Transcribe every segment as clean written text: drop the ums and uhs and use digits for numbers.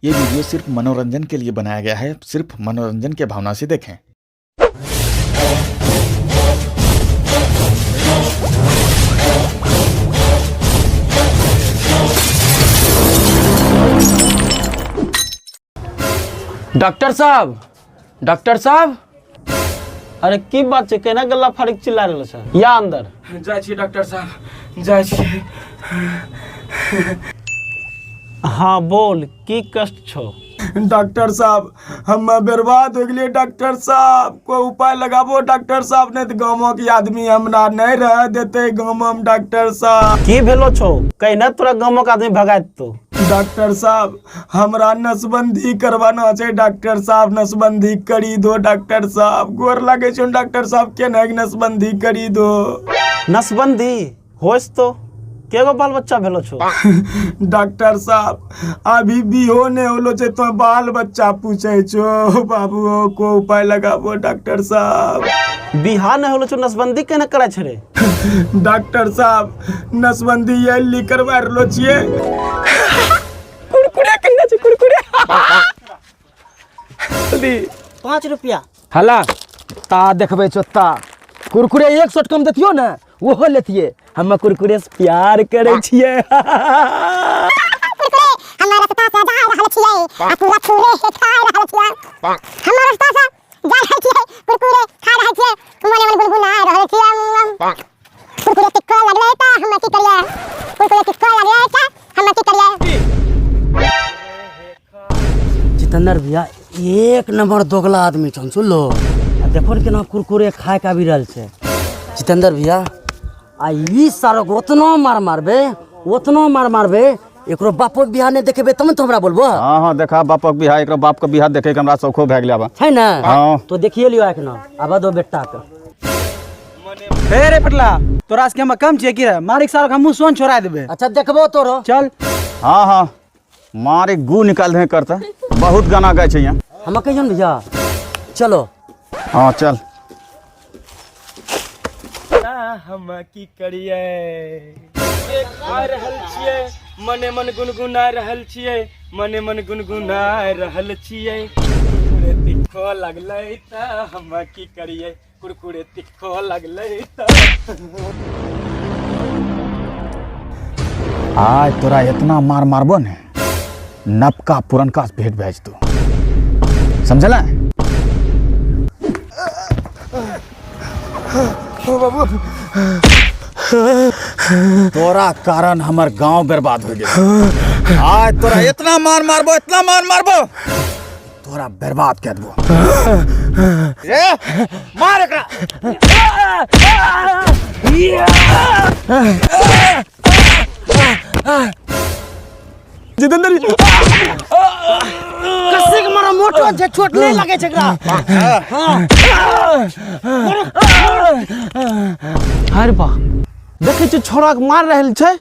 ये वीडियो सिर्फ मनोरंजन के लिए बनाया गया है, सिर्फ मनोरंजन के भावना से देखें। डॉक्टर साहब, डॉक्टर साहब। अरे की बात छै, केना गला फाड़ि के चिल्ला रहल छै? या अंदर। जाइ छी डॉक्टर साहब, जाइ छी। हाँ बोल, की कष्ट छौ? डॉक्टर साहब, हम बर्बाद हो गेलियै। डॉक्टर साहब, कोई उपाय लगाबो डॉक्टर साहब, नहीं तो गाँव के आदमी हमरा नहीं रह देते गाँव में। डॉक्टर साहब। की भेलो छौ? कहीं तोरा गाँव के आदमी भगा देतो। डॉक्टर साहब, हमरा नसबंदी करवाना छै। डॉक्टर साहब, नसबंदी करी दो। डॉक्टर साहब, गोर लागे छै। डॉक्टर साहब, केना के नसबंदी करी दो? नसबंदी होइस तो केगो बाल बच्चा भेलो छौ? डॉक्टर साहब, अभी बिहो नहीं होलो छै तो बाल बच्चा पूछे छो। बाबू, को उपाय लगाबो डॉक्टर साहब। बिहार नहीं होलो छौ, नसबंदी केना करै छै रे? डॉक्टर साहब, नसबंदी ये ली करवा रहलो छियै। कुरकुरे कहना छै, कुरकुरे दी। 5 रुपया। हला ता देखबै चोत्ता कुरकुरे 100 कम देतियो ने, ओहो लेतिए। हम कुरकुरे से प्यार करै छियै। हम रास्ता से जा रहल छियै आ पूरा पूरे खा रहल छियै। हम रास्ता से जा रहल छियै, कुरकुरे खा रहल छियै, मने मन गुनगुना रहल छियै। कुरकुरे तिक्को लगलै त हम की करियै? कुरकुरे तिक्को लगलै त हम की करियै? जितेंद्र भैया एक नंबर दोगला आदमी छन, सुनलो? आ देखो ने केना कुरकुरे खाए के आबि रहल छै। जितेंद्र भैया, आ ई सारो के ओतनो मार मारबे, ओतनो मार मारबे, एकरो बापो के बियाह नहि देखेबे तब ने तो हमरा बोलबो। हाँ हाँ, देखा बापक बियाह, एकरो बाप के बियाह देखे के हमरा शौखो भए गेलै आब। छै ने? हाँ। तो देखिए लियो एखना, आबऽ दो बेटा के। हे रे पटला, तोरा से हम कम छियै की रे? मारिक साल हमहूँ सोन छोड़ा देबै। अच्छा देखबो तोरो। चल। हाँ हाँ, मारे गू निकाल दे करता, बहुत गाना गाय छै यहाँ। हम कहियो ने भैया, चलो। हाँ चल। हम की करियै? खा रहल छियै, मने मन गुनगुना रहल छियै, मने मन गुनगुना रहल छियै। कुरकुरे तिक्खो लगलै त हम की करियै? कुरकुरे तिक्खो लगलै त। आज तोरा इतना मार मारबो ने, नबका पुरनका से भेंट भए जेतौ, समझल? तोरा कारण हमर गांव बर्बाद हो गेल। आज तोरा इतना मार मारबो, इतना मार मारबो, तोरा बर्बाद कर देबो। ए, मार एकरा। जितेंद्र। कस्सी के मारा मोटो छै, चोट नहीं लगे छै एकरा। अरे बा, देखै छियै छोड़ा के मार रहल छै।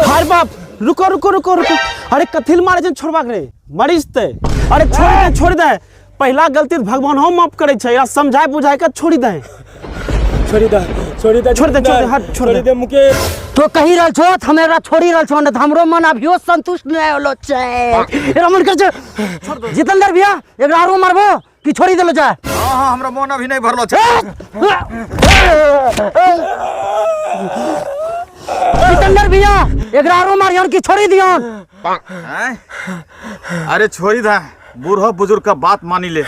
अरे बाप, रुको रुको रुको रुको। अरे कथी ले मारे छै छोड़बा के रे? मरीज ते। अरे छोड़ दे, छोड़ दे। पहला गलती भगवान हम माफ करे छै, या समझाय बुझाय के छोड़ी दे। छोड़ी दे, छोड़ी दे। छोड़ दे, छोड़ दे, हट, छोड़ दे। दे मुकेश। तो कही रहल छो, हम एकरा छोड़ी रहल छो, नहीं त हमरो मन अभियो संतुष्ट नहीं होलो छै। एकरा मन कर छै। जितेंद्र भैया, एकरा आरो मारबो कि छोड़ी देलो जाय? हाँ हाँ, हमरा मन अभी नहीं भरलो छै। जितेंद्र भैया, एकरा आरो मारियन कि छोड़ी दियन? हैं? अरे छोड़ी दे, बूढ़ो बुजुर्ग का बात मानी ले,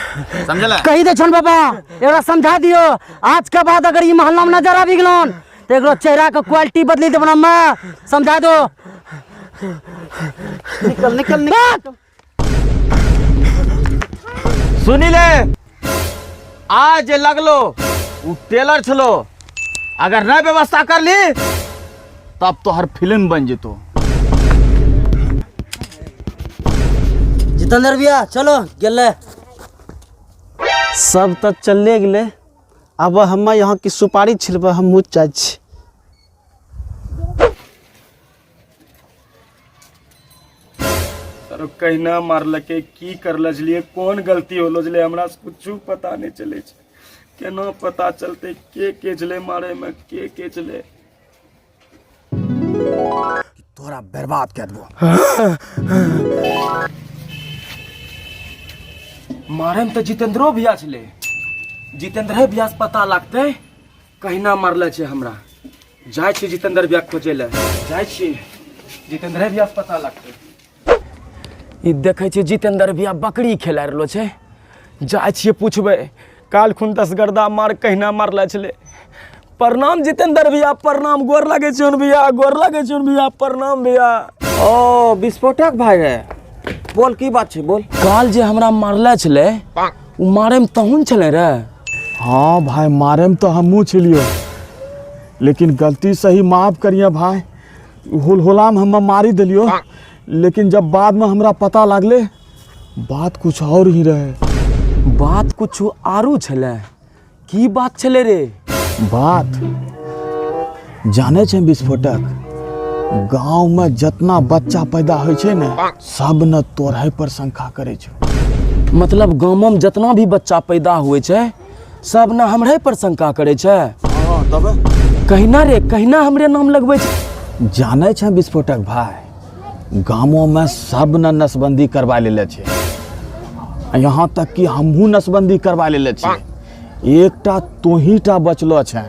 समझल? कही दे छन बाबा, एकरा समझा दियो, आज के बाद अगर ई मोहल्ला में नजर आबि गेलन तो एकरो चेहरा के क्वालिटी बदली देबन अम्मा, समझा दो। निकल निकल निकल। सुनी ले, आज जे लगलो उ टेलर छलो, अगर नहीं व्यवस्था कर ली तब तो हर फिल्म बन जेतो। जितेंद्र भैया चलो गेले। सब तो चले गेले, अब हम यहाँ की सुपारी छिलबे, हमहूँ जाइ छी। सर कहिना मारलकै, की करल छलियै, कोन गलती होलो छलै, हमरा से कुछो पता नहीं चलै छै। केना पता चलतै के के छलै मारे में, के के छलै? तोरा बर्बाद कए देबो। मारैमे तऽ जितेंद्रो भैया छलै, जितेंद्रे भैया से पता लगतै कहिना मारले छै हमरा। जाइ छियै जितेंद्र भैया खोजै लए, जाइ छियै जितेंद्रे भैया से पता लगतै। ई देखै छियै जितेंद्र भैया बकरी खेला रहलो छै, जाइ छियै पुछबै काल्हि खुन 10 गर्दा मार कहिना मारले छलै। प्रणाम जितेंद्र भैया, प्रणाम, गोर लागै छियौन भैया, गोर लागै छियौन भैया, प्रणाम भैया। ओ विस्फोटक भाई रे, बोल की बात छै बोल। काल जे हमरा मारले छलै ओ मारैमे तहुन छलै रे। हाँ भाई मारे में तो हमहूँ छलियो, लेकिन गलती सही माफ करिए भाई, हुलहुला में हम मारी दिलियो, लेकिन जब बाद में हमरा पता लागले बात कुछ और ही रहे। बात कुछ आरू छलै? की बात छलै रे? बात जाने छै विस्फोटक, गांव में जितना बच्चा पैदा होइ छै ने सब ने तोरहे पर शंका करे छै। मतलब गाँव में जितना भी बच्चा पैदा हुए छै सब ने हमरे पर शंका करे छै? हाँ तब कहिना रे, कहिना हमरे नाम लगबै छै? जाने छै विस्फोटक भाई, गामों में सब ने नसबंदी करवा लेले छै, यहाँ तक कि हमहूँ नसबंदी करवा लेले छियै, एकटा तोही टा बचलो छै,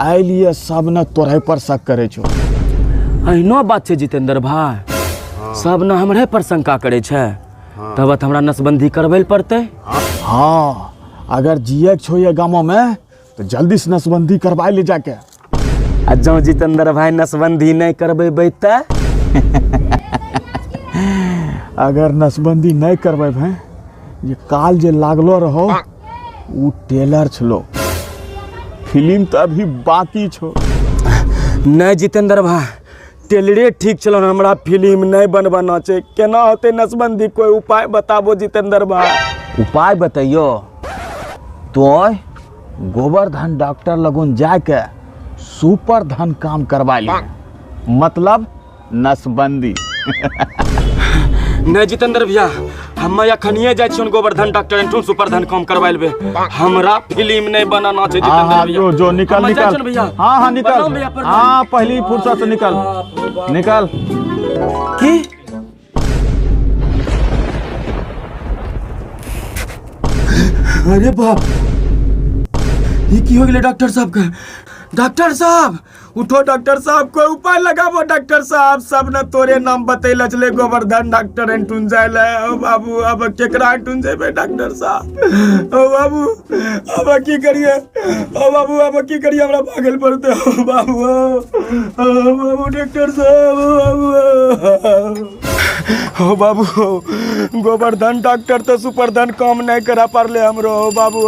एहि लिए सब ने तोरे पर शक करे छौ। एहनो बात छै जितेंद्र भाई, सब ने हमरे पर शंका करे छै, तब तऽ हमरा नसबंदी करबै लए पड़तै। हाँ अगर जिए के छौ ये गामों में तो जल्दी से नसबंदी करवा ले जाके। आ जँ जितेंद्र भाई नसबंदी नहीं करबेबै तऽ? अगर नसबंदी नहीं करबेबै जे काल जे लागलो रहो उ टेलर छलो, फिल्म तो अभी बाकी छो। नहीं जितेंद्र भाई, टेलरे ठीक छलो, हमरा फिल्म नहीं बनवाना छै, केना होतै नसबंदी? कोई उपाय बताबो जितेंद्र भाई। उपाय बतैयो तो गोवर्धन डॉक्टर लगुन जाके सुपर धन काम करवा ली, मतलब नसबंदी। नहीं जितेंद्र भैया, हम अखनिए जाइ छियन गोवर्धन डॉक्टर एंठुन सुपर धन काम करवा लेबै, हमरा फिल्म नहीं बनाना छै जितेंद्र हाँ, भैया। जो जो निकल हम जाइ निकल छियन भैया। हाँ हाँ निकल, प्रणाम भैया, प्रणाम। हाँ पहली फुर्सत से निकल निकल। की अरे बाप, ये की हो गेलै डॉक्टर साहब के? डॉक्टर साहब उठो, डॉक्टर साहब कोई उपाय लगाबो डॉक्टर साहब, सब ने तोरे नाम बतैले छलै गोवर्धन डॉक्टर एंटुन जाय ले। ओ बाबू अब केकरा एंटुन जेबै डॉक्टर साहब? ओ बाबू अब की करिए? ओ बाबू अब की करिए? हमरा भागल पड़ते। ओ बाबू, ओ बाबू डॉक्टर साहब, ओ बाबू, ओ बाबू गोवर्धन डॉक्टर तो सुपरधन काम नहीं करा पारले हमरो। ओ बाबू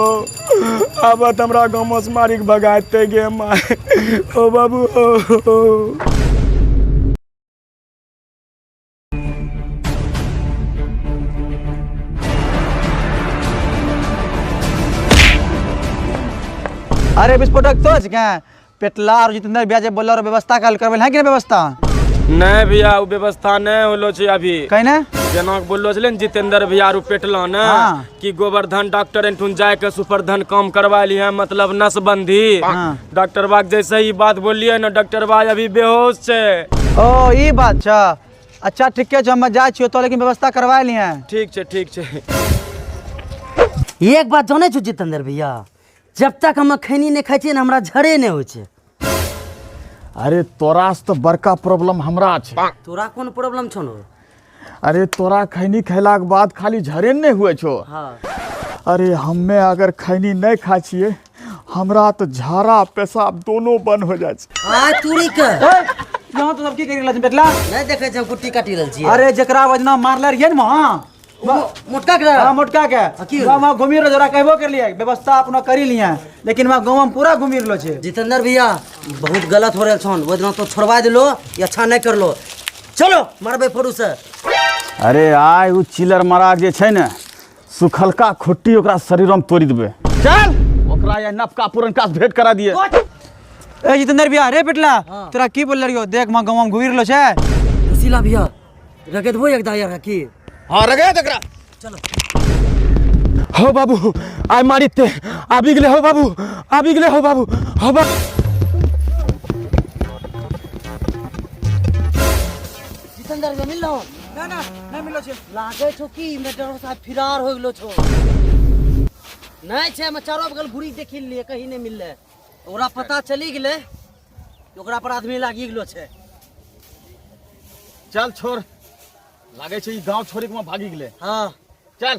अब त हमरा गाँव से मारी के भगाते गे माय। ओ बाबू ओ, ओ। अरे विस्फोटक तो के पेटला और जितेंद्र भैया जे बोललो व्यवस्था कल करबे है कि नहीं व्यवस्था? नहीं भैया वो व्यवस्था नहीं होलो छै अभी। कहीं ना? जेना बोललो छलै ने जितेंद्र भैया आरू पेटला ने हाँ। कि गोवर्धन डॉक्टर एंठुन जाय के सुपरधन काम करवा ली है, मतलब नसबंदी। हाँ। डॉक्टर बाग जैसे ही बात बोलिए ना डॉक्टर बाग अभी बेहोश छै। ओ ई बात छ, अच्छा ठीक है हम जाइ छियो तो, लेकिन व्यवस्था करवा ली है। ठीक छै ठीक छै। एक बात जानै छौ जितेंद्र भैया, जब तक हम खैनी नहीं खाइ छियै ने हमरा झरे नहीं होइ छै। अरे तोरा से तो बड़का प्रॉब्लम हमरा छै। तोरा कोन प्रॉब्लम छौ ने? अरे तोरा खैनी खैला के बाद खाली झरे नहीं हुए छो। हाँ। अरे हमें अगर खैनी नहीं खाइ छियै हमरा तो झाड़ा पेशाब दोनों बंद हो जाइ छै। आ तूरी के यहाँ तो सब की करि रहल छै बेटला? नहीं देखै छै, हम कुट्टी काटि रहल छियै। अरे जकरा वजना मारले रहियै ने वहाँ मोटका के? हाँ मोटका के। की वहाँ वहाँ घूमी रहलो, जरा कहबो कर लिए व्यवस्था अपना करी लिए, लेकिन वहाँ गाँव में पूरा घूमी रहलो छै। जितेंद्र भैया बहुत गलत हो रहल छन, ओहि दिना तो छोड़वा दिलो, ये अच्छा नहीं करलो। चलो मारबै फोड़ू से। अरे आइ उ चिलर मरा जे छै ने सुखलका खुट्टी ओकरा शरीर में तोड़ि देबै। चल ओकरा या नवका पुरनका से भेंट करा दिए। ए जितेंद्र भैया, रे बेटला तोरा की बोल रहियो, देख वहाँ गाँव में घूमी रहलो छै। सुशीला भैया रगे देबो एक दायर की? हाँ रगे दे एकरा। चलो। हो बाबू आइ मारिते आबि गेलै। हो बाबू आबि गेलै। हो बाबू, हो बाबू। जितेंद्र भैया मिललो? ना ना नहीं मिललो छै। लागे छौ कि मेटरो साहब फिरार हो गेलो छौ। नहीं छै, हम चारो बगल घुरी देखि लिए, कहीं नहीं मिलले। ओकरा पता चली गेलै कि ओकरा पर आदमी लागि गेलो छै। चल छोड़, लागे छै ई गांव छोड़ी के भागी गेलै। हाँ। चल।